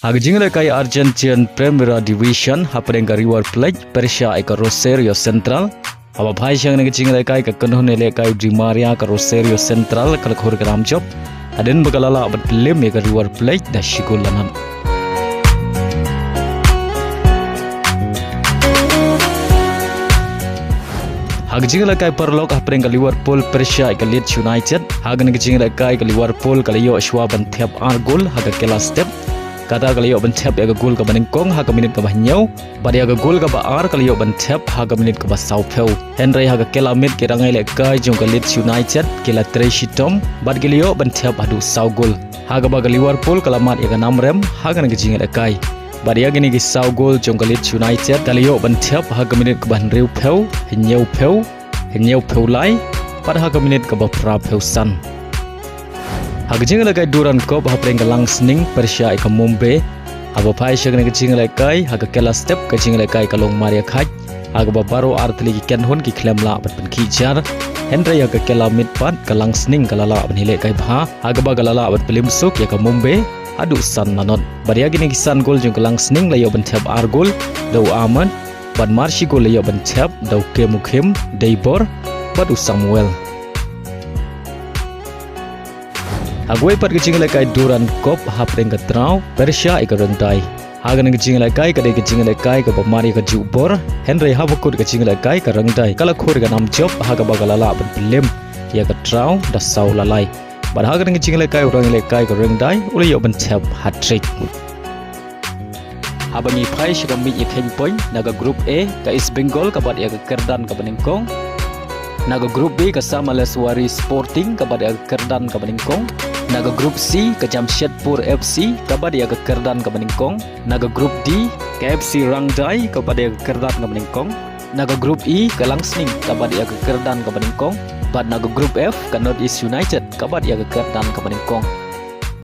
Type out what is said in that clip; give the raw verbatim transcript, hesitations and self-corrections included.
Ha ka jingïalehkai Argentine Primera Division, hapdeng ka River Plate, pyrshah ïa ka Rosario Central. Haba phai sha kane ka jingïalehkai ka kynhun ïalehkai u Di Maria ka Rosario Central ka la khur ka nam jop. Hadien ba ka la lah ban pynlem ïa ka River Plate da shi gol la nod. Ha ka jingïalehkai paralok hapdeng ka Liverpool pyrshah ïa ka Leeds United. Ha kane ka jingïalehkai ka Liverpool ka la ïoh shuwa ban thep ar gol ha ka kela step. Kata ka la ïoh ban thep ïa ka gol kaba nyngkong ha ka minit kaba hynñiew. Bad ïa ka gol kaba ar ka la ïoh ban thep ha ka minit kaba sawphew. Hynrei ha ka kela miet ki rangïalehkai jong ka Leeds United ki la trei shitom bad ki la ïoh ban thep haduh saw gol. Ha kaba ka Liverpool ka la mad ïa ka nam rem ha kane ka jingïalehkai. Bad ïa kine ki saw gol jong ka Leeds United ka la ïoh ban thep ha ka minit kaba hynriewphew, hynñiewphew, hynñiewphew lai, bad ha ka minit kaba phraphew san. Ha ka jingïalehkai Durand Cup hapdeng ka Langsning pyrshah ïa ka Mumbai. Haba phai sha kane ka jingïalehkai, ha ka kela step ka jingïalehkai ka long mar ïakhait. Ha kaba baroh ar tylli ki kynhun ki khlem lah ban pynkhih jar. Hynrei ha ka kela miet pat ka Langsning ka la lah ban ïalehkai bha. Ha kaba ka la lah ban pynlem suk ïa ka Mumbai haduh san la nod. Bad ïa kine ki san gol jong ka Langsning la ïoh ban thep ar gol da u Ahmad. Bad mar shi gol la ïoh ban thep da u Kemukim, Deibor, bad u Samuel. Ha kawei pat ka jingïalehkai Durand Cup hapdeng ka Traw pyrshah ïa ka Ryngdai. Ha kane ka jingïalehkai ka dei ka jingïalehkai kaba mar ïa ka juh bor. Hynrei haba kut ka jingïalehkai ka Ryngdai ka la khur ka nam jop ha kaba ka la lah ban pynlem ïa ka Traw da saw la lai. Bad ha kane ka jingïalehkai u rangïalehkai ka Ryngdai u la ïoh ban thep hat-trick. Haba ngi phai sha ka miej ïakheiñ point, na ka Group A ka East Bengal ka bat ïa ka kyrdan kaba nyngkong. Na ka Group B ka Samaleswari Sporting ka bat ïa ka kyrdan kaba nyngkong. Na ka Group C ka Jamshedpur F C ka bat ïa ka kyrdan kaba nyngkong. Na ka Group D ka F C Ryngdai ka bat ïa ka kyrdan kaba nyngkong. Na ka Group E ka Langsning ka bat ïa ka kyrdan kaba nyngkong. Bad na ka Group F ka North East United ka bat ïa ka kyrdan kaba nyngkong.